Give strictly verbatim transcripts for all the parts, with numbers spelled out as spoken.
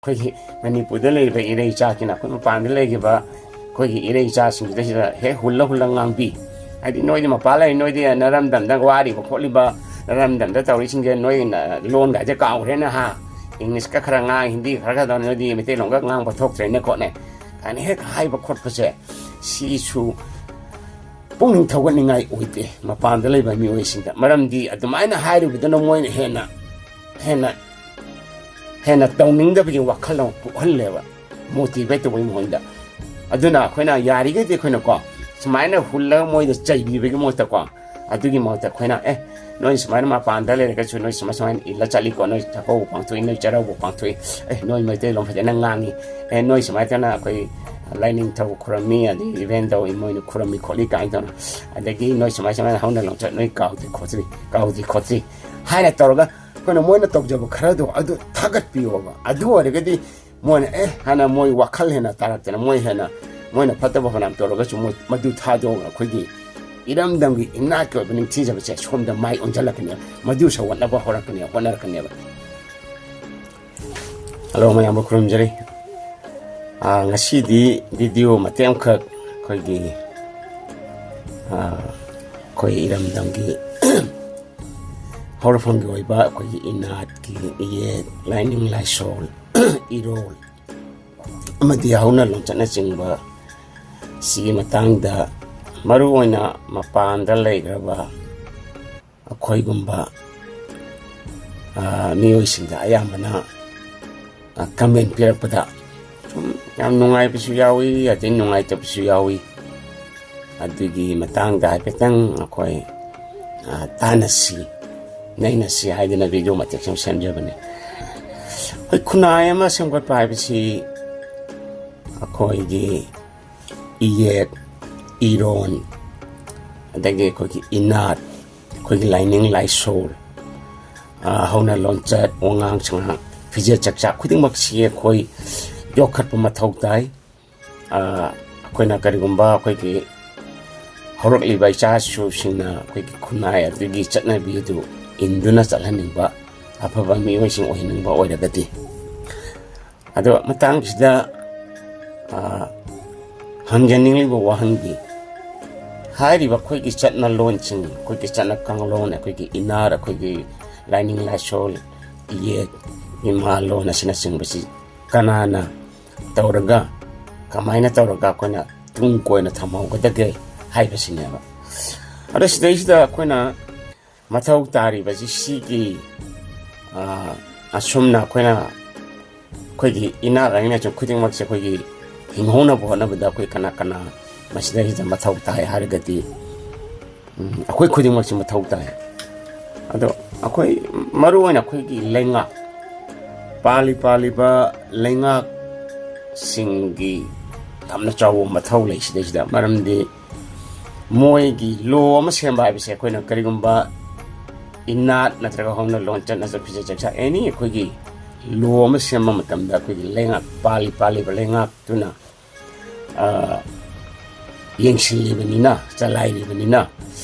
ꯑꯩꯈꯣꯏꯒꯤ ꯃꯅꯤꯄꯨꯔꯗ ꯂꯩꯔꯤꯕ ꯏꯔꯩ ꯏꯆꯥꯁꯤꯅ ꯑꯩꯈꯣꯏ ꯃꯄꯥꯟꯗ ꯂꯩꯈꯤꯕ ꯑꯩꯈꯣꯏꯒꯤ ꯏꯔꯩ ꯏꯆꯥꯁꯤꯡꯁꯤꯗ ꯁꯤꯗ ꯍꯦꯛ ꯍꯨꯜꯂ ꯍꯨꯜꯂ ꯉꯥꯡꯕꯤ꯫ ꯍꯥꯏꯗꯤ ꯅꯣꯏꯗꯤ ꯃꯄꯥꯟ ꯂꯩꯔꯤ, ꯅꯣꯏꯗꯤ ꯅꯔꯝꯗꯝꯗ ꯋꯥꯔꯤꯕ ꯈꯣꯠꯂꯤꯕ, ꯅꯔꯝꯗꯝꯗ ꯇꯧꯔꯤꯁꯤꯡꯁꯦ ꯅꯣꯏꯅ ꯂꯣꯟꯒ ꯍꯥꯏꯁꯦ ꯀꯥꯎꯈ꯭ꯔꯦꯅ ꯍꯥ, ꯏꯪꯂꯤꯁꯀ ꯈꯔ ꯉꯥꯡ, ꯍꯤꯟꯗꯤ ꯈꯔ ꯈꯔ ꯇꯧ, ꯅꯣꯏꯗꯤ ꯃꯩꯇꯩꯂꯣꯟꯒ ꯉꯥꯡꯕ ꯊꯣꯛꯇ꯭ꯔꯦꯅꯦ ꯈꯣꯠꯅꯦ ꯀꯥꯏꯅ ꯍꯦꯛ ꯍꯥꯏꯕ ꯈꯣꯠꯄꯁꯦ, ꯁꯤꯁꯨ ꯄꯨꯛꯅꯤꯡ ꯊꯧꯒꯠꯅꯤꯡꯉꯥꯏ ꯑꯣꯏꯗꯦ ꯃꯄꯥꯟꯗ ꯂꯩꯕ ꯃꯤꯑꯣꯏꯁꯤꯡꯗ꯫ ꯃꯔꯝꯗꯤ ꯑꯗꯨꯃꯥꯏꯅ ꯍꯥꯏꯔꯨꯕꯗꯨꯅ ꯃꯣꯏꯅ ꯍꯦꯟꯅ ꯍꯦꯟꯅ ꯍꯦꯟꯅ ꯇꯧꯅꯤꯡꯗꯕꯒꯤ ꯋꯥꯈꯜ ꯑꯃ ꯄꯣꯛꯍꯜꯂꯦꯕ, ꯃꯣꯇꯤꯚꯦꯠ ꯇꯧꯕꯒꯤ ꯃꯑꯣꯡꯗ꯫ ꯑꯗꯨꯅ ꯑꯩꯈꯣꯏꯅ ꯌꯥꯔꯤꯈꯩꯗꯤ ꯑꯩꯈꯣꯏꯅꯀꯣ ꯁꯨꯃꯥꯏꯅ ꯍꯨꯜꯂꯒ ꯃꯣꯏꯗ ꯆꯩꯕꯤꯕꯒꯤ ꯃꯍꯨꯠꯇꯀꯣ, ꯑꯗꯨꯒꯤ ꯃꯍꯨꯠꯇ ꯑꯩꯈꯣꯏꯅ, "ꯑꯦ, ꯅꯣꯏ ꯁꯨꯃꯥꯏꯅ ꯃꯄꯥꯟꯗ ꯂꯩꯔꯒꯁꯨ ꯅꯣꯏ ꯁꯨꯃꯥꯏ ꯁꯨꯃꯥꯏꯅ ꯏꯜꯂ ꯆꯠꯂꯤꯀꯣ, ꯅꯣꯏ ꯆꯥꯛꯀꯧꯕ ꯄꯥꯡꯊꯣꯛꯏ, ꯅꯣꯏ ꯆꯩꯔꯥꯎꯕ ꯄꯥꯡꯊꯣꯛꯏ, ꯑꯦ, ꯅꯣꯏ ꯃꯩꯇꯩꯂꯣꯟ ꯐꯖꯅ ꯉꯥꯡꯉꯤ, ꯑꯦ, ꯅꯣꯏ ꯁꯨꯃꯥꯏꯅ ꯇꯧꯅ ꯑꯩꯈꯣꯏ ꯂꯥꯏꯅꯤꯡꯊꯧ ꯈꯨꯔꯝꯃꯤ, ꯑꯗꯩ ꯏꯚꯦꯟ ꯇꯧꯏ, ꯃꯣꯏꯅ ꯈꯨꯔꯝꯃꯤ ꯈꯣꯠꯂꯤ" ꯀꯥꯏꯅ ꯇꯧꯅ, ꯑꯗꯒꯤ "ꯅꯣꯏ ꯁꯨꯃꯥꯏ ꯁꯨꯃꯥꯏꯅ ꯍꯧꯅ ꯂꯣꯟꯆꯠ ꯅꯣꯏ ꯀꯥꯎꯗ꯭ꯔꯤ ꯈꯣꯠꯇ꯭ꯔꯤ, ꯀꯥꯎꯗ꯭ꯔꯤ ꯈꯣꯠꯇ꯭ꯔꯤ" ꯍꯥꯏꯅ ꯇꯧꯔꯒ ꯑꯩꯈꯣꯏꯅ ꯃꯣꯏꯅ ꯇꯧꯖꯕ ꯈꯔꯗꯣ ꯑꯗꯨ ꯊꯥꯒꯠꯄꯤꯌꯣꯕ꯫ ꯑꯗꯨ ꯑꯣꯏꯔꯒꯗꯤ ꯃꯣꯏꯅ, ꯑꯦ, ꯍꯥꯟꯅ ꯃꯣꯏ ꯋꯥꯈꯜ ꯍꯦꯟꯅ ꯇꯥꯔꯛꯇꯅ, ꯃꯣꯏ ꯍꯦꯟꯅ, ꯃꯣꯏꯅ ꯐꯠꯇꯕ ꯐꯅꯌꯥꯝ ꯇꯧꯔꯒꯁꯨ ꯃꯣꯏ ꯃꯗꯨ ꯊꯥꯗꯣꯛꯑꯒ ꯑꯩꯈꯣꯏꯒꯤ ꯏꯔꯝꯗꯝꯒꯤ ꯏꯅꯥꯠꯀꯤ ꯑꯣꯏꯕ ꯅꯤꯡꯊꯤꯖꯕꯁꯦ ꯁꯣꯝꯗ ꯃꯥꯏ ꯑꯣꯟꯁꯤꯜꯂꯛꯀꯅꯤ, ꯃꯗꯨ ꯁꯧꯒꯠꯅꯕ ꯍꯧꯔꯛꯀꯅꯤ, ꯍꯣꯠꯅꯔꯛꯀꯅꯦꯕ꯫ ꯍꯜꯂꯣ, ꯃꯌꯥꯝꯕꯨ ꯈꯨꯔꯨꯝꯖꯔꯤ꯫ ꯑꯥ, ꯉꯁꯤꯗꯤ ꯚꯤꯗꯤꯑꯣ ꯃꯇꯦꯛ ꯑꯃꯈꯛ ꯑꯩꯈꯣꯏꯒꯤ, ꯑꯥ, ꯑꯩꯈꯣꯏ ꯏꯔꯝꯗꯝꯒꯤ ꯍꯧꯔꯛꯐꯝꯒꯤ ꯑꯣꯏꯕ ꯑꯩꯈꯣꯏꯒꯤ ꯏꯅꯥꯠꯀꯤ ꯏꯌꯦꯛ, ꯂꯥꯏꯅꯤꯡ ꯂꯥꯏꯁꯣꯜ, ꯏꯔꯣꯜ ꯑꯃꯗꯤ ꯍꯧꯅ ꯂꯣꯟꯆꯠꯅꯆꯤꯡꯕ ꯁꯤꯒꯤ ꯃꯇꯥꯡꯗ, ꯃꯔꯨꯑꯣꯏꯅ ꯃꯄꯥꯟꯗ ꯂꯩꯈ꯭ꯔꯕ ꯑꯩꯈꯣꯏꯒꯨꯝꯕ, ꯑ, ꯃꯤꯑꯣꯏꯁꯤꯡꯗ ꯑꯌꯥꯝꯕꯅ, ꯑ, ꯀꯃꯦꯟ ꯄꯤꯔꯛꯄꯗ ꯁꯨꯝ ꯌꯥꯝ ꯅꯨꯡꯉꯥꯏꯕꯁꯨ ꯌꯥꯎꯏ, ꯑꯗꯩ ꯅꯨꯡꯉꯥꯏꯇꯕꯁꯨ ꯌꯥꯎꯏ꯫ ꯑꯗꯨꯒꯤ ꯃꯇꯥꯡꯗ ꯍꯥꯏꯐꯦꯠꯇꯪ ꯑꯩꯈꯣꯏ, ꯑ, ꯇꯥꯟꯅꯁꯤ, ꯅꯩꯅꯁꯤ ꯍꯥꯏꯗꯅ ꯚꯤꯗꯤꯑꯣ ꯃꯇꯦꯛ ꯁꯨꯝ ꯁꯦꯝꯖꯕꯅꯤ꯫ ꯑꯩꯈꯣꯏ ꯈꯨꯟꯅꯥꯏ ꯑꯃ ꯁꯦꯝꯒꯠꯄ ꯍꯥꯏꯕꯁꯤ ꯑꯩꯈꯣꯏꯒꯤ ꯏꯌꯦꯛ, ꯏꯔꯣꯟ, ꯑꯗꯒꯤ ꯑꯩꯈꯣꯏꯒꯤ ꯏꯅꯥꯠ, ꯑꯩꯈꯣꯏꯒꯤ ꯂꯥꯏꯅꯤꯡ ꯂꯥꯏꯁꯣꯜ, ꯑ, ꯍꯧꯅ ꯂꯣꯟꯆꯠ, ꯋꯥꯉꯥꯡ ꯁꯉꯥꯡ, ꯐꯤꯖꯦꯠ ꯆꯛꯆꯥ ꯈꯨꯗꯤꯡꯃꯛꯁꯤ ꯑꯩꯈꯣꯏ ꯌꯣꯛꯈꯠꯄ ꯃꯊꯧ ꯇꯥꯏ꯫ ꯑ, ꯑꯩꯈꯣꯏꯅ ꯀꯔꯤꯒꯨꯝꯕ ꯑꯩꯈꯣꯏꯒꯤ ꯍꯧꯔꯛꯂꯤꯕ ꯏꯆꯥ ꯏꯁꯨꯁꯤꯡꯅ ꯑꯩꯈꯣꯏꯒꯤ ꯈꯨꯟꯅꯥꯏ ꯑꯗꯨꯒꯤ ꯆꯠꯅꯕꯤ ꯑꯗꯨ ꯏꯟꯗꯨꯅ ꯆꯠꯍꯟꯅꯤꯡꯕ, ꯑꯐꯕ ꯃꯤꯑꯣꯏꯁꯤꯡ ꯑꯣꯏꯍꯟꯅꯤꯡꯕ ꯑꯣꯏꯔꯒꯗꯤ, ꯑꯗꯣ ꯃꯇꯥꯡꯁꯤꯗ, ꯑ, ꯍꯪꯖꯅꯤꯡꯂꯤꯕ ꯋꯥꯍꯪꯗꯤ, ꯍꯥꯏꯔꯤꯕ ꯑꯩꯈꯣꯏꯒꯤ ꯆꯠꯅ ꯂꯣꯟꯁꯤꯡ, ꯑꯩꯈꯣꯏꯒꯤ ꯆꯠꯅ ꯀꯥꯡꯂꯣꯟ, ꯑꯩꯈꯣꯏꯒꯤ ꯏꯅꯥꯠ, ꯑꯩꯈꯣꯏꯒꯤ ꯂꯥꯏꯅꯤꯡ ꯂꯥꯏꯁꯣꯜ, ꯏꯌꯦꯛ, ꯏꯃꯥ ꯂꯣꯟ ꯑꯁꯤꯅꯆꯤꯡꯕꯁꯤ ꯀꯅꯥꯅ ꯇꯧꯔꯒ, ꯀꯃꯥꯏꯅ ꯇꯧꯔꯒ ꯑꯩꯈꯣꯏꯅ ꯇꯨꯡ ꯀꯣꯏꯅ ꯊꯝꯍꯧꯒꯗꯒꯦ ꯍꯥꯏꯕꯁꯤꯅꯦꯕ꯫ ꯑꯗꯣ ꯁꯤꯗꯩꯁꯤꯗ ꯑꯩꯈꯣꯏꯅ ꯃꯊꯧ ꯇꯥꯔꯤꯕꯁꯤ ꯁꯤꯒꯤ, ꯑ, ꯑꯁꯨꯝꯅ ꯑꯩꯈꯣꯏꯅ, ꯑꯩꯈꯣꯏꯒꯤ ꯏꯅꯥꯠ ꯂꯥꯏꯅꯤꯡ ꯂꯥꯏꯁꯣꯟ ꯈꯨꯗꯤꯡꯃꯛꯁꯦ ꯑꯩꯈꯣꯏꯒꯤ ꯍꯤꯡꯍꯧꯅꯕ ꯍꯣꯠꯅꯕꯗ ꯑꯩꯈꯣꯏ ꯀꯅꯥ ꯀꯅꯥ ꯃꯁꯤꯗꯩꯁꯤꯗ ꯃꯊꯧ ꯇꯥꯏ ꯍꯥꯏꯔꯒꯗꯤ, ꯎꯝ, ꯑꯩꯈꯣꯏ ꯈꯨꯗꯤꯡꯃꯛꯁꯦ ꯃꯊꯧ ꯇꯥꯏ꯫ ꯑꯗꯣ ꯑꯩꯈꯣꯏ ꯃꯔꯨ ꯑꯣꯏꯅ ꯑꯩꯈꯣꯏꯒꯤ ꯂꯩꯉꯥꯛ, ꯄꯥꯜꯂꯤ ꯄꯥꯜꯂꯤꯕ ꯂꯩꯉꯥꯛꯁꯤꯡꯒꯤ ꯌꯥꯝꯅ ꯆꯥꯎꯕ ꯃꯊꯧ ꯂꯩ ꯁꯤꯗꯩꯁꯤꯗ꯫ ꯃꯔꯝꯗꯤ ꯃꯣꯏꯒꯤ ꯂꯣ ꯑꯃ ꯁꯦꯝꯕ ꯍꯥꯏꯕꯁꯦ, ꯑꯩꯈꯣꯏꯅ ꯀꯔꯤꯒꯨꯝꯕ ꯏꯅꯥꯠ ꯅꯠꯇ꯭ꯔꯒ ꯍꯧꯅ ꯂꯣꯟꯆꯠ ꯅꯠꯇ꯭ꯔꯒ ꯐꯤꯖꯦꯠ ꯆꯥꯛꯆꯥ, ꯑꯦꯅꯤ ꯑꯩꯈꯣꯏꯒꯤ ꯂꯣ ꯑꯃ ꯁꯦꯝꯕ ꯃꯇꯝꯗ ꯑꯩꯈꯣꯏꯒꯤ ꯂꯩꯉꯥꯛ, ꯄꯥꯜꯂꯤ ꯄꯥꯜꯂꯤꯕ ꯂꯩꯉꯥꯛꯇꯨꯅ, ꯑ, ꯌꯦꯡꯁꯤꯜꯂꯤꯕꯅꯤꯅ, ꯆꯂꯥꯏꯔꯤꯕꯅꯤꯅ,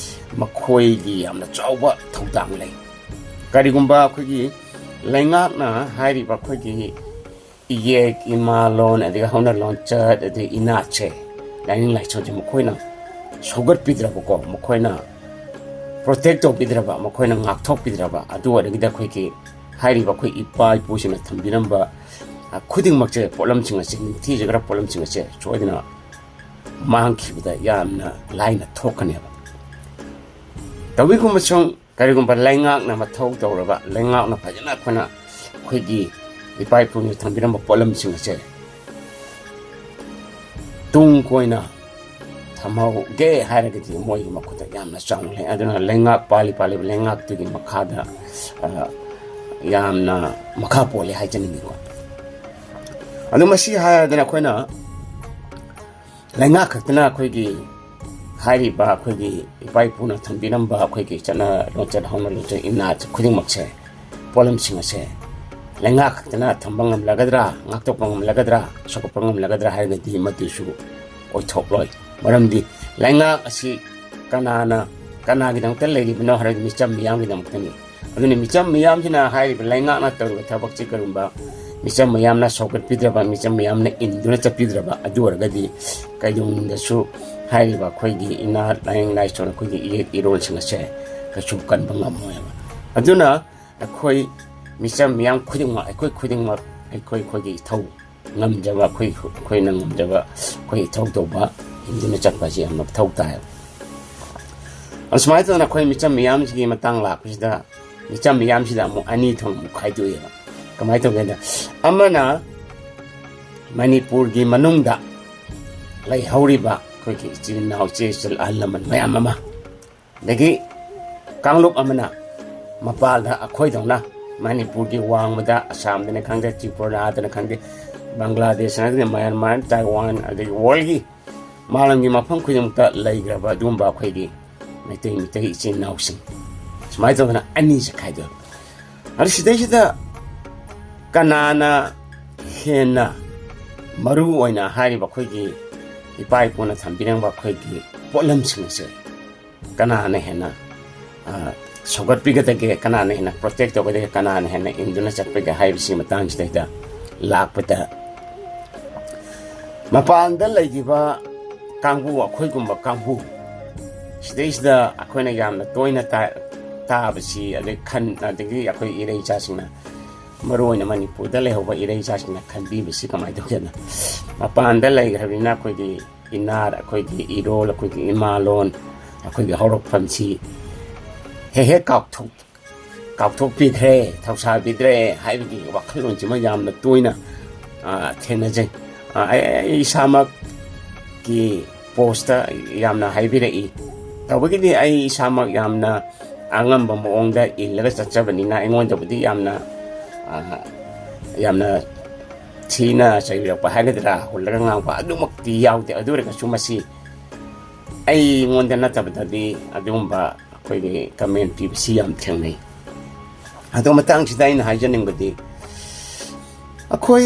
ꯃꯈꯣꯏꯒꯤ ꯌꯥꯝꯅ ꯆꯥꯎꯕ ꯊꯧꯗꯥꯡ ꯂꯩ꯫ ꯀꯔꯤꯒꯨꯝꯕ ꯑꯩꯈꯣꯏꯒꯤ ꯂꯩꯉꯥꯛꯅ ꯍꯥꯏꯔꯤꯕ ꯑꯩꯈꯣꯏꯒꯤ ꯏꯌꯦꯛ, ꯏꯃꯥ ꯂꯣꯟ, ꯑꯗꯒꯤ ꯍꯧꯅ ꯂꯣꯟꯆꯠ, ꯑꯗꯒꯤ ꯏꯅꯥꯠꯁꯦ, ꯂꯥꯏꯅꯤꯡ ꯂꯥꯏꯁꯣꯟꯁꯦ ꯃꯈꯣꯏꯅ ꯁꯧꯒꯠꯄꯤꯗ꯭ꯔꯕꯀꯣ, ꯃꯈꯣꯏꯅ ꯄ꯭ꯔꯣꯇꯦꯛ ꯇꯧꯕꯤꯗ꯭ꯔꯕ, ꯃꯈꯣꯏꯅ ꯉꯥꯛꯊꯣꯛꯄꯤꯗ꯭ꯔꯕ, ꯑꯗꯨ ꯑꯣꯏꯔꯒꯗꯤ ꯑꯩꯈꯣꯏꯒꯤ ꯍꯥꯏꯔꯤꯕ ꯑꯩꯈꯣꯏ ꯏꯄꯥ ꯏꯄꯨꯁꯤꯡꯅ ꯊꯝꯕꯤꯔꯝꯕ, ꯑ, ꯈꯨꯗꯤꯡꯃꯛꯁꯦ, ꯄꯣꯠꯂꯝꯁꯤꯡ ꯑꯁꯦ, ꯅꯤꯡꯊꯤꯖꯈ꯭ꯔ ꯄꯣꯠꯂꯝꯁꯤꯡ ꯑꯁꯦ ꯁꯣꯏꯗꯅ ꯃꯥꯡꯈꯤꯕꯗ ꯌꯥꯝꯅ ꯂꯥꯏꯅ ꯊꯣꯛꯀꯅꯦꯕ꯫ ꯇꯧꯏꯒꯨꯝꯕꯁꯨꯡ ꯀꯔꯤꯒꯨꯝꯕ ꯂꯩꯉꯥꯛꯅ ꯃꯊꯧ ꯇꯧꯔꯕ, ꯂꯩꯉꯥꯛꯅ ꯐꯖꯅ ꯑꯩꯈꯣꯏꯅ, ꯑꯩꯈꯣꯏꯒꯤ ꯏꯄꯥ ꯏꯄꯨꯅ ꯊꯝꯕꯤꯔꯝꯕ ꯄꯣꯠꯂꯝꯁꯤꯡ ꯑꯁꯦ ꯇꯨꯡ ꯀꯣꯏꯅ ꯊꯝꯍꯧꯒꯦ ꯍꯥꯏꯔꯒꯗꯤ ꯃꯣꯏꯒꯤ ꯃꯈꯨꯠꯇ ꯌꯥꯝꯅ ꯆꯥꯎꯅ ꯂꯩ꯫ ꯑꯗꯨꯅ ꯂꯩꯉꯥꯛ, ꯄꯥꯜꯂꯤ ꯄꯥꯜꯂꯤꯕ ꯂꯩꯉꯥꯛꯇꯨꯒꯤ ꯃꯈꯥꯗ, ꯑ, ꯌꯥꯝꯅ ꯃꯈꯥ ꯄꯣꯜꯂꯦ ꯍꯥꯏꯖꯅꯤꯡꯉꯤꯀꯣ꯫ ꯑꯗꯨ ꯃꯁꯤ ꯍꯥꯏꯔꯗꯅ ꯑꯩꯈꯣꯏꯅ ꯂꯩꯉꯥꯛ ꯈꯛꯇꯅ ꯑꯩꯈꯣꯏꯒꯤ ꯍꯥꯏꯔꯤꯕ ꯑꯩꯈꯣꯏꯒꯤ ꯏꯄꯥ ꯏꯄꯨꯅ ꯊꯝꯕꯤꯔꯝꯕ ꯑꯩꯈꯣꯏꯒꯤ ꯆꯠꯅ ꯂꯣꯟꯆꯠ, ꯍꯧꯅ ꯂꯣꯟꯆꯠ, ꯏꯅꯥꯠ ꯈꯨꯗꯤꯡꯃꯛꯁꯦ, ꯄꯣꯠꯂꯝꯁꯤꯡ ꯑꯁꯦ ꯂꯩꯉꯥꯛ ꯈꯛꯇꯅ ꯊꯝꯕ ꯉꯝꯂꯒꯗ꯭ꯔꯥ, ꯉꯥꯛꯊꯣꯛꯄ ꯉꯝꯂꯒꯗ꯭ꯔꯥ, ꯁꯧꯒꯠꯄ ꯉꯝꯂꯒꯗ꯭ꯔꯥ ꯍꯥꯏꯔꯒꯗꯤ ꯃꯗꯨꯁꯨ ꯑꯣꯏꯊꯣꯛꯂꯣꯏ꯫ ꯃꯔꯝꯗꯤ ꯂꯩꯉꯥꯛ ꯑꯁꯤ ꯀꯅꯥꯅ, ꯀꯅꯥꯒꯤꯗꯃꯛꯇ ꯂꯩꯔꯤꯕꯅꯣ ꯍꯥꯏꯔꯗꯤ ꯃꯤꯆꯝ ꯃꯤꯌꯥꯝꯒꯤꯗꯃꯛꯇꯅꯤ꯫ ꯑꯗꯨꯅ ꯃꯤꯆꯝ ꯃꯤꯌꯥꯝꯁꯤꯅ ꯍꯥꯏꯔꯤꯕ ꯂꯩꯉꯥꯛꯅ ꯇꯧꯔꯤꯕ ꯊꯕꯛꯁꯤ ꯀꯔꯤꯒꯨꯝꯕ ꯃꯤꯆꯝ ꯃꯌꯥꯝꯅ ꯁꯧꯒꯠꯄꯤꯗ꯭ꯔꯕ, ꯃꯤꯆꯝ ꯃꯌꯥꯝꯅ ꯏꯟꯗꯨꯅ ꯆꯠꯄꯤꯗ꯭ꯔꯕ, ꯑꯗꯨ ꯑꯣꯏꯔꯒꯗꯤ ꯀꯩꯗꯧꯅꯨꯡꯗꯁꯨ ꯍꯥꯏꯔꯤꯕ ꯑꯩꯈꯣꯏꯒꯤ ꯏꯅꯥꯠ, ꯂꯥꯏꯅꯤꯡ ꯂꯥꯏꯁꯣꯟ, ꯑꯩꯈꯣꯏꯒꯤ ꯏꯌꯦꯛ ꯏꯔꯣꯟꯁꯤꯡ ꯑꯁꯦ ꯀꯩꯁꯨ ꯀꯟꯕ ꯉꯝꯃꯣꯏꯕ꯫ ꯑꯗꯨꯅ ꯑꯩꯈꯣꯏ ꯃꯤꯆꯝ ꯃꯤꯌꯥꯝ ꯈꯨꯗꯤꯡꯃꯛ, ꯑꯩꯈꯣꯏ ꯈꯨꯗꯤꯡꯃꯛ ꯑꯩꯈꯣꯏ ꯑꯩꯈꯣꯏꯒꯤ ꯏꯊꯧ ꯉꯝꯖꯕ, ꯑꯩꯈꯣꯏ ꯑꯩꯈꯣꯏꯅ ꯉꯝꯖꯕ, ꯑꯩꯈꯣꯏ ꯏꯊꯧ ꯇꯧꯕ, ꯏꯟꯗꯨꯅ ꯆꯠꯄ ꯑꯁꯤ ꯌꯥꯝꯅ ꯃꯊꯧ ꯇꯥꯏ꯫ ꯑꯁꯨꯃꯥꯏꯅ ꯇꯧꯗꯅ ꯑꯩꯈꯣꯏ ꯃꯤꯆꯝ ꯃꯤꯌꯥꯝꯁꯤꯒꯤ ꯃꯇꯥꯡ ꯂꯥꯛꯄꯁꯤꯗ, ꯃꯤꯆꯝ ꯃꯤꯌꯥꯝꯁꯤꯗ ꯑꯃꯨꯛ ꯑꯅꯤ ꯊꯣꯛꯅ ꯑꯃꯨꯛ ꯈꯥꯏꯗꯣꯛꯑꯦꯕ꯫ ꯀꯃꯥꯏꯅ ꯇꯧꯒꯦꯗ, ꯑꯃꯅ ꯃꯅꯤꯄꯨꯔꯒꯤ ꯃꯅꯨꯡꯗ ꯂꯩꯍꯧꯔꯤꯕ ꯑꯩꯈꯣꯏꯒꯤ ꯏꯆꯤꯜ ꯏꯅꯥꯎ, ꯏꯆꯦ ꯏꯆꯜ, ꯑꯍꯜ ꯂꯃꯟ ꯃꯌꯥꯝ ꯑꯃ, ꯑꯗꯒꯤ ꯀꯥꯡꯂꯨꯞ ꯑꯃꯅ ꯃꯄꯥꯟꯗ ꯑꯩꯈꯣꯏꯗꯧꯅ ꯃꯅꯤꯄꯨꯔꯒꯤ ꯋꯥꯡꯃꯗ, ꯑꯁꯥꯝꯗꯅꯤ ꯈꯪꯗꯦ, ꯇ꯭ꯔꯤꯄꯨꯔꯥꯗꯅꯤ ꯈꯪꯗꯦ, ꯕꯪꯒ꯭ꯂꯥꯗꯦꯁ ꯅꯠꯇ꯭ꯔꯒ ꯃꯌꯥꯟꯃꯥꯔ, ꯇꯥꯏꯋꯥꯟ, ꯑꯗꯒꯤ ꯋꯥꯔꯜꯒꯤ ꯃꯥꯂꯦꯝꯒꯤ ꯃꯐꯝ ꯈꯨꯗꯤꯡꯃꯛꯇ ꯂꯩꯈ꯭ꯔꯕ ꯑꯗꯨꯒꯨꯝꯕ ꯑꯩꯈꯣꯏꯒꯤ ꯃꯩꯇꯩ, ꯃꯩꯇꯩ ꯏꯆꯤꯟ ꯏꯅꯥꯎꯁꯤꯡ, ꯁꯨꯃꯥꯏꯅ ꯇꯧꯗꯅ ꯑꯅꯤꯁꯦ ꯈꯥꯏꯗꯣꯛꯑꯦ꯫ ꯑꯗꯨ ꯁꯤꯗꯩꯁꯤꯗ ꯀꯅꯥꯅ ꯍꯦꯟꯅ ꯃꯔꯨ ꯑꯣꯏꯅ ꯍꯥꯏꯔꯤꯕ ꯑꯩꯈꯣꯏꯒꯤ ꯏꯄꯥ ꯏꯄꯨꯅ ꯊꯝꯕꯤꯔꯝꯕ ꯑꯩꯈꯣꯏꯒꯤ ꯄꯣꯠꯂꯝꯁꯤꯡ ꯑꯁꯦ ꯀꯅꯥꯅ ꯍꯦꯟꯅ, ꯑ, ꯁꯧꯒꯠꯄꯤꯒꯗꯒꯦ, ꯀꯅꯥꯅ ꯍꯦꯟꯅ ꯄ꯭ꯔꯣꯇꯦꯛ ꯇꯧꯒꯗꯒꯦ, ꯀꯅꯥꯅ ꯍꯦꯟꯅ ꯏꯟꯗꯨꯅ ꯆꯠꯄꯒꯦ ꯍꯥꯏꯕꯁꯤ ꯃꯇꯥꯡꯁꯤꯗꯩꯗ ꯂꯥꯛꯄꯗ, ꯃꯄꯥꯟꯗ ꯂꯩꯈꯤꯕ ꯀꯥꯡꯕꯨ, ꯑꯩꯈꯣꯏꯒꯨꯝꯕ ꯀꯥꯡꯕꯨ ꯁꯤꯗꯩꯁꯤꯗ ꯑꯩꯈꯣꯏꯅ ꯌꯥꯝꯅ ꯇꯣꯏꯅ ꯇꯥ-, ꯇꯥꯕꯁꯤ, ꯑꯗꯩ ꯈꯟ-, ꯑꯗꯒꯤ ꯑꯩꯈꯣꯏ ꯏꯔꯩ ꯏꯆꯥꯁꯤꯡꯅ, ꯃꯔꯨ ꯑꯣꯏꯅ ꯃꯅꯤꯄꯨꯔꯗ ꯂꯩꯍꯧꯕ ꯏꯔꯩ ꯏꯆꯥꯁꯤꯡꯅ ꯈꯟꯕꯤꯕꯁꯤ ꯀꯃꯥꯏꯅ ꯇꯧꯒꯦꯅ, ꯃꯄꯥꯟꯗ ꯂꯩꯈ꯭ꯔꯕꯅꯤꯅ ꯑꯩꯈꯣꯏꯒꯤ ꯏꯅꯥꯠ, ꯑꯩꯈꯣꯏꯒꯤ ꯏꯔꯣꯜ, ꯑꯩꯈꯣꯏꯒꯤ ꯏꯃꯥꯂꯣꯟ, ꯑꯩꯈꯣꯏꯒꯤ ꯍꯧꯔꯛꯐꯝꯁꯤ ꯍꯦꯛ ꯍꯦꯛ ꯀꯥꯎꯊꯣꯛ-, ꯀꯥꯎꯊꯣꯛꯄꯤꯈ꯭ꯔꯦ, ꯊꯧꯁꯥꯕꯤꯗ꯭ꯔꯦ ꯍꯥꯏꯕꯒꯤ ꯋꯥꯈꯜꯂꯣꯟꯁꯤꯃ ꯌꯥꯝꯅ ꯇꯣꯏꯅ, ꯑ, ꯊꯦꯡꯅꯖꯩ꯫ ꯑ, ꯑꯩ, ꯑꯩ ꯏꯁꯥꯃꯛꯀꯤ ꯄꯣꯁꯇ ꯌꯥꯝꯅ ꯍꯥꯏꯕꯤꯔꯛꯏ꯫ ꯇꯧꯕꯒꯤꯗꯤ ꯑꯩ ꯏꯁꯥꯃꯛ ꯌꯥꯝꯅ ꯑꯉꯝꯕ ꯃꯑꯣꯡꯗ ꯏꯜꯂꯒ ꯆꯠꯆꯕꯅꯤꯅ ꯑꯩꯉꯣꯟꯗꯕꯨꯗꯤ ꯌꯥꯝꯅ, ꯑ, ꯌꯥꯝꯅ ꯊꯤꯅ ꯆꯩꯕꯤꯔꯛꯄ ꯍꯥꯏꯒꯗ꯭ꯔꯥ, ꯍꯨꯜꯂꯒ ꯉꯥꯡꯕ ꯑꯗꯨꯃꯛꯇꯤ ꯌꯥꯎꯗꯦ꯫ ꯑꯗꯨ ꯑꯣꯏꯔꯒꯁꯨ ꯃꯁꯤ ꯑꯩꯉꯣꯟꯗ ꯅꯠꯇꯕꯗꯗꯤ ꯑꯗꯨꯒꯨꯝꯕ ꯑꯩꯈꯣꯏꯒꯤ ꯀꯃꯦꯟ ꯄꯤꯕꯁꯤ ꯌꯥꯝ ꯊꯦꯡꯅꯩ꯫ ꯑꯗꯣ ꯃꯇꯥꯡꯁꯤꯗ ꯑꯩꯅ ꯍꯥꯏꯖꯅꯤꯡꯕꯗꯤ, ꯑꯩꯈꯣꯏ,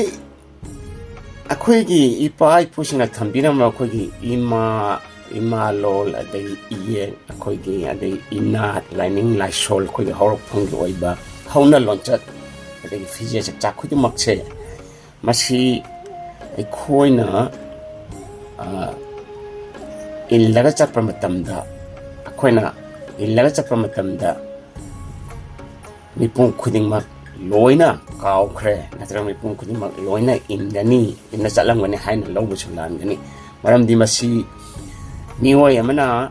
ꯑꯩꯈꯣꯏꯒꯤ ꯏꯄꯥ ꯏꯄꯨꯁꯤꯡꯅ ꯊꯝꯕꯤꯔꯝꯕ ꯑꯩꯈꯣꯏꯒꯤ ꯏꯃꯥ, ꯏꯃꯥ ꯂꯣꯜ, ꯑꯗꯒꯤ ꯏꯌꯦꯛ, ꯑꯩꯈꯣꯏꯒꯤ, ꯑꯗꯩ ꯏꯅꯥꯠ, ꯂꯥꯏꯅꯤꯡ ꯂꯥꯏꯁꯣꯜ, ꯑꯩꯈꯣꯏꯒꯤ ꯍꯧꯔꯛꯐꯝꯒꯤ ꯑꯣꯏꯕ ꯍꯧꯅ ꯂꯣꯟꯆꯠ, ꯑꯗꯒꯤ ꯐꯤꯖꯦꯠ ꯆꯛꯆꯥ ꯈꯨꯗꯤꯡꯃꯛꯁꯦ, ꯃꯁꯤ ꯑꯩꯈꯣꯏꯅ, ꯑ, ꯏꯜꯂꯒ ꯆꯠꯄ ꯃꯇꯝꯗ, ꯑꯩꯈꯣꯏꯅ ꯏꯜꯂꯒ ꯆꯠꯄ ꯃꯇꯝꯗ ꯃꯤꯄꯨꯝ ꯈꯨꯗꯤꯡꯃꯛ ꯂꯣꯏꯅ ꯀꯥꯎꯈ꯭ꯔꯦ, ꯅꯠꯇ꯭ꯔꯒ ꯃꯤꯄꯨꯝ ꯈꯨꯗꯤꯡꯃꯛ ꯂꯣꯏꯅ ꯏꯟꯒꯅꯤ, ꯏꯟꯅ ꯆꯠꯂꯝꯒꯅꯤ ꯍꯥꯏꯅ ꯂꯧꯕꯁꯨ ꯂꯥꯟꯒꯅꯤ꯫ ꯃꯔꯝꯗꯤ ꯃꯁꯤ ꯃꯤꯑꯣꯏ ꯑꯃꯅ,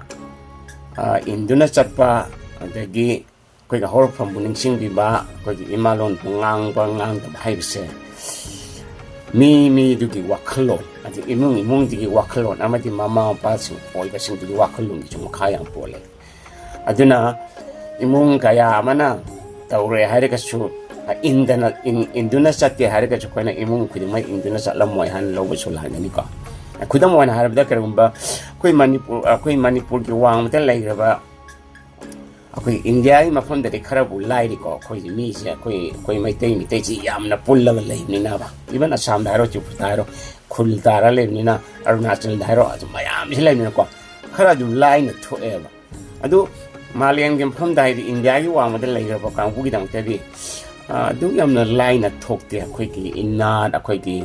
ꯑ, ꯏꯟꯗꯨꯅ ꯆꯠꯄ, ꯑꯗꯒꯤ ꯑꯩꯈꯣꯏꯒꯤ ꯍꯧꯔꯛꯐꯝꯕꯨ ꯅꯤꯡꯁꯤꯡꯕꯤꯕ, ꯑꯩꯈꯣꯏꯒꯤ ꯏꯃꯥꯂꯣꯟꯕꯨ ꯉꯥꯡꯕ ꯉꯥꯡꯗꯕ ꯍꯥꯏꯕꯁꯦ ꯃꯤ ꯃꯤꯗꯨꯒꯤ ꯋꯥꯈꯜꯂꯣꯟ, ꯑꯗꯩ ꯏꯃꯨꯡ ꯏꯃꯨꯡꯗꯨꯒꯤ ꯋꯥꯈꯜꯂꯣꯟ, ꯑꯃꯗꯤ ꯃꯃꯥ ꯃꯄꯥꯁꯤꯡ ꯑꯣꯏꯕꯁꯤꯡꯗꯨꯒꯤ ꯋꯥꯈꯜꯂꯣꯟꯒꯤꯁꯨ ꯃꯈꯥ ꯌꯥꯝ ꯄꯣꯜꯂꯦ꯫ ꯑꯗꯨꯅ ꯏꯃꯨꯡ ꯀꯌꯥ ꯑꯃꯅ ꯇꯧꯔꯦ ꯍꯥꯏꯔꯒꯁꯨ, ꯏꯟꯗꯅ, ꯏꯟ-, ꯏꯟꯗꯨꯅ ꯆꯠꯇꯦ ꯍꯥꯏꯔꯒꯁꯨ, ꯑꯩꯈꯣꯏꯅ ꯏꯃꯨꯡ ꯈꯨꯗꯤꯡꯃꯛ ꯏꯟꯗꯨꯅ ꯆꯠꯂꯝꯃꯣꯏ ꯍꯥꯏꯅ ꯂꯧꯕꯁꯨ ꯂꯥꯟꯒꯅꯤꯀꯣ꯫ ꯈꯨꯗꯝ ꯑꯣꯏꯅ ꯍꯥꯏꯔꯕꯗ, ꯀꯔꯤꯒꯨꯝꯕ ꯑꯩꯈꯣꯏ ꯃꯅꯤꯄꯨꯔ, ꯑꯩꯈꯣꯏ ꯃꯅꯤꯄꯨꯔꯒꯤ ꯋꯥꯡꯃꯗ ꯂꯩꯈ꯭ꯔꯕ, ꯑꯩꯈꯣꯏ ꯏꯟꯗꯤꯌꯥꯒꯤ ꯃꯐꯝꯗꯗꯤ ꯈꯔꯕꯨ ꯂꯥꯏꯔꯤꯀꯣ, ꯑꯩꯈꯣꯏꯒꯤ ꯃꯤꯁꯦ, ꯑꯩꯈꯣꯏ, ꯑꯩꯈꯣꯏ ꯃꯩꯇꯩ, ꯃꯤꯇꯩꯁꯤ ꯌꯥꯝꯅ ꯄꯨꯜꯂꯒ ꯂꯩꯕꯅꯤꯅꯕ꯫ ꯏꯚꯟ ꯑꯁꯥꯝꯗ ꯍꯥꯏꯔꯣ, ꯆꯨꯄꯨꯗ ꯍꯥꯏꯔꯣ, ꯈꯨꯜ ꯇꯥꯔ ꯂꯩꯕꯅꯤꯅ, ꯑꯔꯨꯅꯥꯆꯜꯗ ꯍꯥꯏꯔꯣ, ꯑꯗꯨ ꯃꯌꯥꯝꯁꯤ ꯂꯩꯕꯅꯤꯅꯀꯣ, ꯈꯔ ꯑꯗꯨꯝ ꯂꯥꯏꯅ ꯊꯣꯛꯑꯦꯕ꯫ ꯑꯗꯨ ꯃꯥꯂꯦꯝꯒꯤ ꯃꯐꯝꯗ, ꯍꯥꯏꯗꯤ ꯏꯟꯗꯤꯌꯥꯒꯤ ꯋꯥꯡꯃꯗ ꯂꯩꯈ꯭ꯔꯕ ꯀꯥꯡꯕꯨꯒꯤꯗꯃꯛꯇꯗꯤ, ꯑ, ꯑꯗꯨꯛ ꯌꯥꯝꯅ ꯂꯥꯏꯅ ꯊꯣꯛꯇꯦ꯫ ꯑꯩꯈꯣꯏꯒꯤ ꯏꯅꯥꯠ, ꯑꯩꯈꯣꯏꯒꯤ,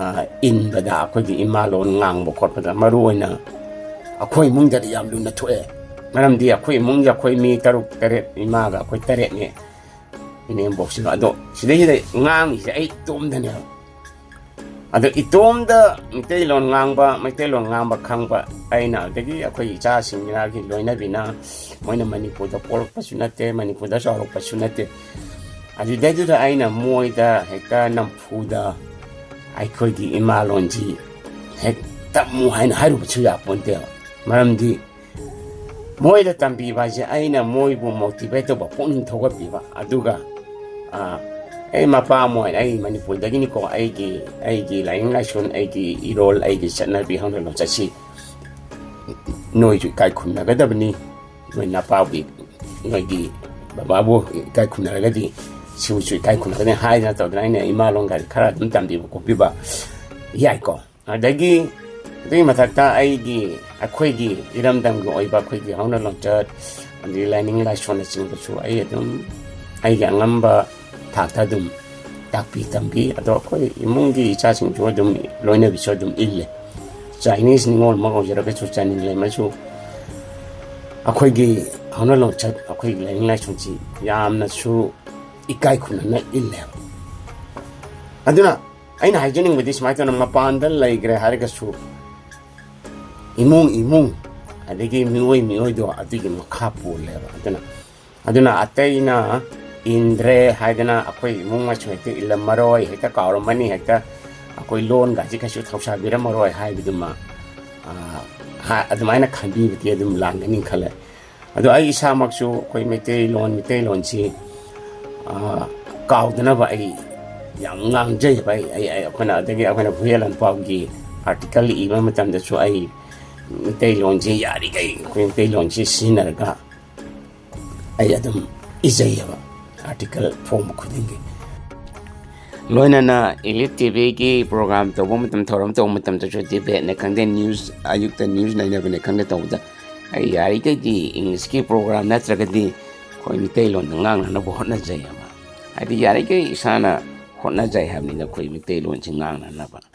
ꯑ, ꯏꯟꯕꯗ, ꯑꯩꯈꯣꯏꯒꯤ ꯏꯃꯥꯂꯣꯟ ꯉꯥꯡꯕ ꯈꯣꯠꯄꯗ, ꯃꯔꯨ ꯑꯣꯏꯅ ꯑꯩꯈꯣꯏ ꯏꯃꯨꯡꯗꯗꯤ ꯌꯥꯝ ꯂꯨꯅ ꯊꯣꯛꯑꯦ꯫ ꯃꯔꯝꯗꯤ ꯑꯩꯈꯣꯏ ꯏꯃꯨꯡꯒꯤ ꯑꯩꯈꯣꯏ ꯃꯤ ꯇꯔꯨꯛ ꯇꯔꯦꯠ, ꯏꯃꯥꯒ ꯑꯩꯈꯣꯏ ꯇꯔꯦꯠꯅꯦ, ꯏꯅꯦꯝꯕꯣꯛꯁꯤꯡ꯫ ꯑꯗꯣ ꯁꯤꯗꯩꯁꯤꯗ ꯉꯥꯡꯉꯤꯁꯦ ꯑꯩ ꯏꯇꯣꯝꯗꯅꯦꯕ꯫ ꯑꯗꯣ ꯏꯇꯣꯝꯗ ꯃꯩꯇꯩꯂꯣꯟ ꯉꯥꯡꯕ, ꯃꯩꯇꯩꯂꯣꯟ ꯉꯥꯡꯕ ꯈꯪꯕ ꯑꯩꯅ, ꯑꯗꯒꯤ ꯑꯩꯈꯣꯏ ꯏꯆꯥꯁꯤꯡ, ꯏꯅꯥꯒꯤ ꯂꯣꯏꯅꯕꯤꯅ, ꯃꯣꯏꯅ ꯃꯅꯤꯄꯨꯔꯗ ꯄꯣꯛꯂꯛꯄꯁꯨ ꯅꯠꯇꯦ, ꯃꯅꯤꯄꯨꯔꯗ ꯆꯥꯎꯔꯛꯄꯁꯨ ꯅꯠꯇꯦ꯫ ꯑꯗꯨꯗꯩꯗꯨꯗ ꯑꯩꯅ ꯃꯣꯏꯗ ꯍꯦꯛꯇ ꯅꯝꯐꯨꯗ ꯑꯩꯈꯣꯏꯒꯤ ꯏꯃꯥꯂꯣꯟꯁꯤ ꯍꯦꯛ ꯇꯝꯃꯨ ꯍꯥꯏꯅ ꯍꯥꯏꯔꯨꯕꯁꯨ ꯌꯥꯄꯣꯟꯇꯦꯕ꯫ ꯃꯔꯝꯗꯤ ꯃꯣꯏꯗ ꯇꯝꯕꯤꯕ ꯍꯥꯏꯁꯦ ꯑꯩꯅ ꯃꯣꯏꯕꯨ ꯃꯣꯇꯤꯚꯦꯠ ꯇꯧꯕ, ꯄꯨꯛꯅꯤꯡ ꯊꯧꯒꯠꯄꯤꯕ꯫ ꯑꯗꯨꯒ, ꯑ, ꯑꯩ ꯃꯄꯥ ꯑꯃ ꯑꯣꯏꯅ, ꯑꯩ ꯃꯅꯤꯄꯨꯔꯗꯒꯤꯅꯤꯀꯣ, ꯑꯩꯒꯤ, ꯑꯩꯒꯤ ꯂꯥꯏꯅꯤꯡ ꯂꯥꯏꯁꯣꯟ, ꯑꯩꯒꯤ ꯏꯔꯣꯜ, ꯑꯩꯒꯤ ꯆꯠꯅꯕꯤ, ꯍꯧꯅ ꯂꯣꯟꯆꯠꯁꯤ ꯅꯣꯏꯁꯨ ꯏꯀꯥꯏ ꯈꯨꯝꯅꯒꯗꯕꯅꯤ꯫ ꯅꯣꯏ ꯅꯄꯥꯕꯨ, ꯅꯣꯏꯒꯤ ꯕꯕꯥꯕꯨ ꯏꯀꯥꯏ ꯈꯨꯝꯅꯔꯒꯗꯤ ꯁꯤꯕꯨꯁꯨ ꯏꯀꯥꯏ ꯈꯨꯝꯅꯒꯅꯤ ꯍꯥꯏꯗꯅ ꯇꯧꯗꯅ ꯑꯩꯅ ꯏꯃꯥ ꯂꯣꯟꯒꯥꯗꯤ ꯈꯔ ꯑꯗꯨꯝ ꯇꯝꯕꯤꯕ ꯈꯣꯠꯄꯤꯕ ꯌꯥꯏꯀꯣ꯫ ꯑꯗꯒꯤ ꯑꯗꯨꯒꯤ ꯃꯊꯛꯇ ꯑꯩꯒꯤ, ꯑꯩꯈꯣꯏꯒꯤ ꯏꯔꯝꯗꯝꯒꯤ ꯑꯣꯏꯕ ꯑꯩꯈꯣꯏꯒꯤ ꯍꯧꯅ ꯂꯣꯟꯆꯠ, ꯑꯗꯒꯤ ꯂꯥꯏꯅꯤꯡ ꯂꯥꯏꯁꯣꯟꯅꯆꯤꯡꯕꯁꯨ ꯑꯩ ꯑꯗꯨꯝ ꯑꯩꯒꯤ ꯑꯉꯝꯕ ꯊꯥꯛꯇ ꯑꯗꯨꯝ ꯇꯥꯛꯄꯤ ꯇꯝꯕꯤ꯫ ꯑꯗꯣ ꯑꯩꯈꯣꯏ ꯏꯃꯨꯡꯒꯤ ꯏꯆꯥꯁꯤꯡꯁꯨ ꯑꯗꯨꯝ ꯂꯣꯏꯅꯕꯤꯁꯨ ꯑꯗꯨꯝ ꯏꯜꯂꯦ꯫ ꯆꯥꯏꯅꯤꯁ ꯅꯤꯉꯣꯜ ꯑꯃ ꯑꯣꯏꯖꯔꯒꯁꯨ, ꯆꯥꯏꯅꯤꯡꯂꯦꯝ ꯑꯃꯁꯨ ꯑꯩꯈꯣꯏꯒꯤ ꯍꯧꯅ ꯂꯣꯟꯆꯠ, ꯑꯩꯈꯣꯏꯒꯤ ꯂꯥꯏꯅꯤꯡ ꯂꯥꯏꯁꯣꯟꯁꯤ ꯌꯥꯝꯅꯁꯨ ꯏꯀꯥꯏ ꯈꯨꯝꯅꯅ ꯏꯜꯂꯦꯕ꯫ ꯑꯗꯨꯅ ꯑꯩꯅ ꯍꯥꯏꯖꯅꯤꯡꯕꯗꯤ ꯁꯨꯃꯥꯏꯅ ꯇꯧꯅ, ꯃꯄꯥꯟꯗ ꯂꯩꯈ꯭ꯔꯦ ꯍꯥꯏꯔꯒꯁꯨ ꯏꯃꯨꯡ ꯏꯃꯨꯡ, ꯑꯗꯒꯤ ꯃꯤꯑꯣꯏ ꯃꯤꯑꯣꯏꯗꯣ ꯑꯗꯨꯒꯤ ꯃꯈꯥ ꯄꯣꯜꯂꯦꯕ꯫ ꯑꯗꯨꯅ, ꯑꯗꯨꯅ ꯑꯇꯩꯅ ꯏꯟꯗ꯭ꯔꯦ ꯍꯥꯏꯗꯅ ꯑꯩꯈꯣꯏ ꯏꯃꯨꯡ ꯃꯅꯨꯡ ꯍꯦꯛꯇ ꯏꯜꯂꯝꯃꯔꯣꯏ, ꯍꯦꯛꯇ ꯀꯥꯎꯔꯝꯃꯅꯤ, ꯍꯦꯛꯇ ꯑꯩꯈꯣꯏ ꯂꯣꯟꯒꯁꯤ ꯀꯩꯁꯨ ꯊꯧꯁꯥꯕꯤꯔꯝꯃꯔꯣꯏ ꯍꯥꯏꯕꯗꯨꯃ, ꯑ, ꯍꯥ-, ꯑꯗꯨꯃꯥꯏꯅ ꯈꯟꯕꯤꯕꯗꯤ ꯑꯗꯨꯝ ꯂꯥꯟꯒꯅꯤ ꯈꯜꯂꯦ꯫ ꯑꯗꯣ ꯑꯩ ꯏꯁꯥꯃꯛꯁꯨ ꯑꯩꯈꯣꯏ ꯃꯩꯇꯩꯂꯣꯟ, ꯃꯩꯇꯩꯂꯣꯟꯁꯤ, ꯑ, ꯀꯥꯎꯗꯅꯕ ꯑꯩ ꯌꯥꯝ ꯉꯥꯡꯖꯩꯕ꯫ ꯑꯩ, ꯑꯩ, ꯑꯩ, ꯑꯩꯈꯣꯏꯅ, ꯑꯗꯒꯤ ꯑꯩꯈꯣꯏꯅ ꯍꯨꯏꯌꯦꯟ ꯂꯥꯟꯄꯥꯎꯒꯤ ꯑꯥꯔꯇꯤꯀꯜ ꯏꯕ ꯃꯇꯝꯗꯁꯨ ꯑꯩ ꯃꯩꯇꯩꯂꯣꯟꯁꯤ ꯌꯥꯔꯤꯈꯩ ꯑꯩꯈꯣꯏ ꯃꯩꯇꯩꯂꯣꯟꯁꯤ ꯁꯤꯖꯤꯟꯅꯔꯒ ꯑꯩ ꯑꯗꯨꯝ ꯏꯖꯩꯌꯦꯕ, ꯑꯥꯔꯇꯤꯀꯜ ꯐꯣꯡꯕ ꯈꯨꯗꯤꯡꯒꯤ꯫ ꯂꯣꯏꯅꯅ ꯏꯂꯤꯠ ꯇꯤ ꯚꯤꯒꯤ ꯄ꯭ꯔꯣꯒ꯭ꯔꯥꯝ ꯇꯧꯕ ꯃꯇꯝ, ꯊꯧꯔꯝ ꯇꯧꯕ ꯃꯇꯝꯗꯁꯨ, ꯗꯤꯕꯦꯠꯅꯦ ꯈꯪꯗꯦ, ꯅ꯭ꯌꯨꯁ, ꯑꯌꯨꯛꯇ ꯅ꯭ꯌꯨꯁ ꯅꯩꯅꯕꯅꯦ ꯈꯪꯗꯦ ꯇꯧꯕꯗ, ꯑꯩ ꯌꯥꯔꯤꯈꯩꯗꯤ ꯏꯪꯂꯤꯁꯀꯤ ꯄ꯭ꯔꯣꯒ꯭ꯔꯥꯝ ꯅꯠꯇ꯭ꯔꯒꯗꯤ ꯑꯩꯈꯣꯏ ꯃꯤꯇꯩꯂꯣꯟꯗ ꯉꯥꯡꯅꯅꯕ ꯍꯣꯠꯅꯖꯩꯌꯦꯕ꯫ ꯍꯥꯏꯗꯤ ꯌꯥꯔꯤꯈꯩ ꯏꯁꯥꯅ ꯍꯣꯠꯅꯖꯩ ꯍꯥꯏꯕꯅꯤꯅ ꯑꯩꯈꯣꯏ ꯃꯤꯇꯩꯂꯣꯟꯁꯤ ꯉꯥꯡꯅꯅꯕ꯫